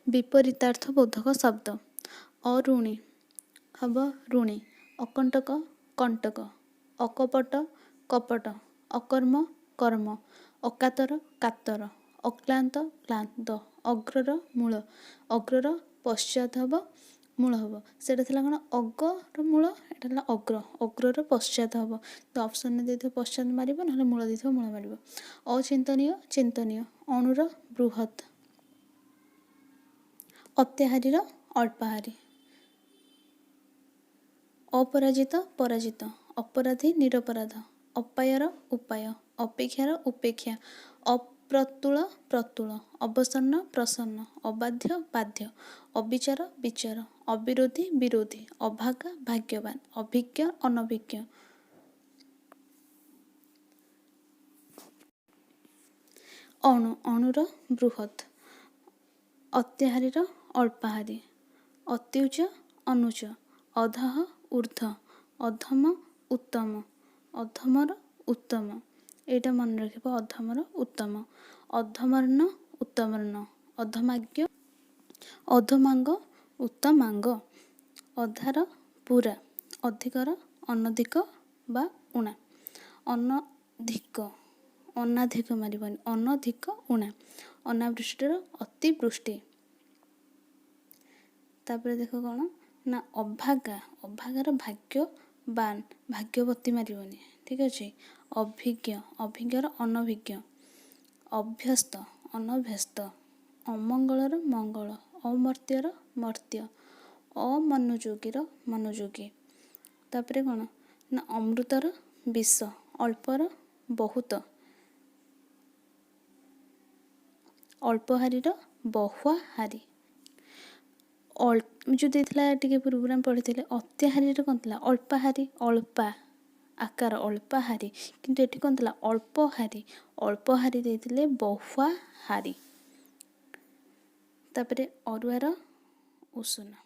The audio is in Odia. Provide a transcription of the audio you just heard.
ବିପରୀତାର୍ଥ ବୋଧକ ଶବ୍ଦ। ଅରୁଣୀ ହବ ଋଣୀ। ଅକଣ୍ଟକ କଣ୍ଟକ। ଅକପଟ କପଟ। ଅକର୍ମ କର୍ମ। ଅକାତର କାତର। ଅକ୍ଳାନ୍ତ କ୍ଳାନ୍ତ। ଅଗ୍ରର ମୂଳ। ଅଗ୍ରର ପଶ୍ଚାତ ହେବ, ମୂଳ ହେବ। ସେଇଟା ଥିଲା କ'ଣ? ଅଗର ମୂଳ। ଏଇଟା ହେଲା ଅଗ୍ର, ଅଗ୍ରର ପଶ୍ଚାତ ହେବ। ତ ଅପସନ୍ରେ ଦେଇଥିବ ପଶ୍ଚାତ ମାରିବ, ନହେଲେ ମୂଳ ଦେଇଥିବ ମୂଳ ମାରିବ। ଅଚିନ୍ତନୀୟ ଚିନ୍ତନୀୟ। ଅଣୁର ବୃହତ୍। ଅତ୍ୟାହାରୀର ଅଳ୍ପାହାରୀ। ଅପରାଜିତ ପରାଜିତ। ଅପରାଧୀ ନିରପରାଧ। ଅପାୟର ଉପାୟ। ଅପେକ୍ଷାର ଉପେକ୍ଷା। ଅପ୍ରତୁଳ ପ୍ରତୁଳ। ଅବସନ୍ନ ପ୍ରସନ୍ନ। ଅବାଧ୍ୟ ବାଧ୍ୟ। ଅବିଚାର ବିଚାର। ଅବିରୋଧୀ ବିରୋଧୀ। ଅଭାଗା ଭାଗ୍ୟବାନ। ଅଭିଜ୍ଞ ଅନଭିଜ୍ଞ। ଅଣୁ, ଅଣୁର ବୃହତ୍। ଅତ୍ୟାହାରୀର ଅଳ୍ପାହାରୀ। ଅତ୍ୟୁଚ୍ଚ ଅନୁଚ୍ଚ। ଅଧଃ ଉର୍ଦ୍ଧ୍ୱ। ଅଧମ ଉତ୍ତମ। ଅଧମର ଉତ୍ତମ, ଏଇଟା ମନେ ରଖିବ, ଅଧମର ଉତ୍ତମ। ଅଧମର୍ଣ୍ଣ ଉତ୍ତମର୍ଣ୍ଣ। ଅଧମାଜ୍ଞ ଅଧମାଙ୍ଗ ଉତ୍ତମାଙ୍ଗ। ଅଧାର ପୁରା। ଅଧିକର ଅନଧିକ ବା ଉଣା। ଅନଧିକ ଅନାଧିକ ମାରିବନି, ଅନଧିକ ଉଣା। ଅନାବୃଷ୍ଟିର ଅତିବୃଷ୍ଟି। ତାପରେ ଦେଖ କ'ଣ ନା ଅଭାଗା, ଅଭାଗାର ଭାଗ୍ୟବାନ, ଭାଗ୍ୟବତୀ ମାରିବନି, ଠିକ୍ ଅଛି। ଅଭିଜ୍ଞ, ଅଭିଜ୍ଞର ଅନଭିଜ୍ଞ। ଅଭ୍ୟସ୍ତ ଅନଭ୍ୟସ୍ତ। ଅମଙ୍ଗଳର ମଙ୍ଗଳ। ଅମର୍ତ୍ୟର ମର୍ତ୍ତ୍ୟ। ଅମନୋଯୋଗୀର ମନୋଯୋଗୀ। ତାପରେ କ'ଣ ନା ଅମୃତର ବିଷ। ଅଳ୍ପର ବହୁତ। ଅଳ୍ପହାରୀର ବହୁଆହାରୀ। ଯେଉଁ ଦେଇଥିଲା ଟିକେ ପୂର୍ବରୁ ଆମେ ପଢ଼ିଥିଲେ, ଅତ୍ୟାହାରୀର କ'ଣ ଥିଲା? ଅଳ୍ପାହାରୀ, ଅଳ୍ପା ଆକାର ଅଳ୍ପାହାରୀ। କିନ୍ତୁ ଏଠି କ'ଣ ଥିଲା? ଅଳ୍ପହାରୀ, ଅଳ୍ପହାରୀ ଦେଇଥିଲେ ବହୁଆହାରୀ। ତାପରେ ଅରୁଆର ଉଷୁନା।